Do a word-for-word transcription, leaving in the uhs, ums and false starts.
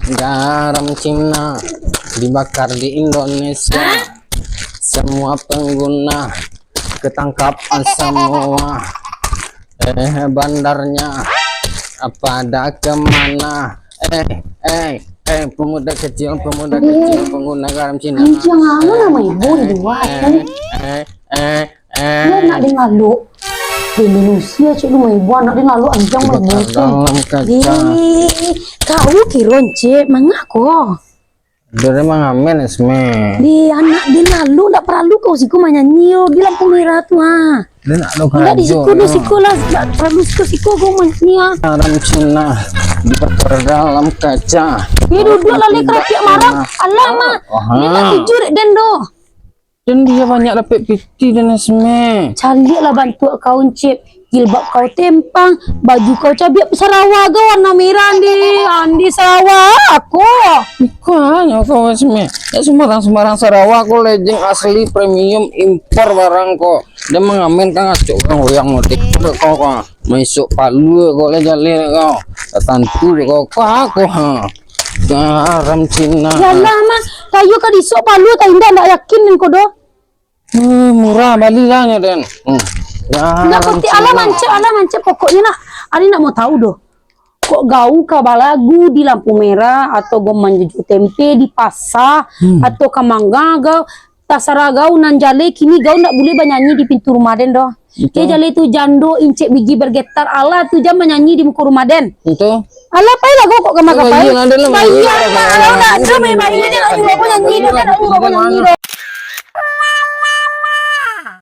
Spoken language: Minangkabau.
Garam Cina dibakar di Indonesia. Semua pengguna ketangkap semua. Eh, bandarnya pada kemana? Eh, eh, eh, pemuda kecil, pemuda kecil, pengguna garam Cina. Anjing, anu nama ibu di luar, eh, kan? Eh, eh, eh. Dia nak dengar lu. Di Indonesia, cik, lu main buah, nak dengar lu, anjing, main buah, cik. Dalam kaca. Ih, kau kiro, cik, mangak ko. Dia mangamen, Esme. Di anak dia lalu, ndak paralu kau siko manyanyi, yo, di lampu merah tu, ha. Dia nak lo. Ndak di karajo, siko, di yo. Siko lah, ndak paralu siko-siko kau manyanyi, ha. Garam Cina dibakar dalam kaca. Dia duduk lah, dia karapiak marah. Alah, mak. Dia nak tidur, den, doh. Dan dia banyak dapek piti dan Esme. Caliaklah bantuak kau, Encep. Jilbab kau tempang, baju kau cabiak, sarawa kau warna merah, Andi. Andi sarawa aku. Bukannya kau, Esme. Ya, sembarang-sembarang sarawa kau, lejeng asli premium impor barang kau. Dia mangamen kan, acok orang goyang mudik. Kau, kau. Maisok palu kau lah jaleh kau. Tak tantu kau. Kau aku, ha. Garam Cina. Yalah, Mas. Tayo ka disok palu, tak indak, ndak yakin den ko doh. Eh, murah, balilah nyo den. Hmm. Garam Cina. Ndak pati, alah mancep, alah mancep. Pokoknyo nak, Ari nak mau tahu doh. Kok gau ka balagu di lampu merah, atau gau manjuju tempe di pasar, hmm, atau ka mangga gau, tasarah gau nan jaleh, kini gau ndak buliah banyanyi di pintu rumah den doh. Betul. Yo jaleh tu jando incek bigi bergetar, alah tu jan manyanyi di muko rumah den. Betul. Alah, pailah gau kok ka mangga pai. Bayia lah, den lah. Bayia lah, bayia lah. Alah, udah, udah, bayia je lah, nyuruh aku nyanyi doh, den nak nyuruh aku nyanyi doh.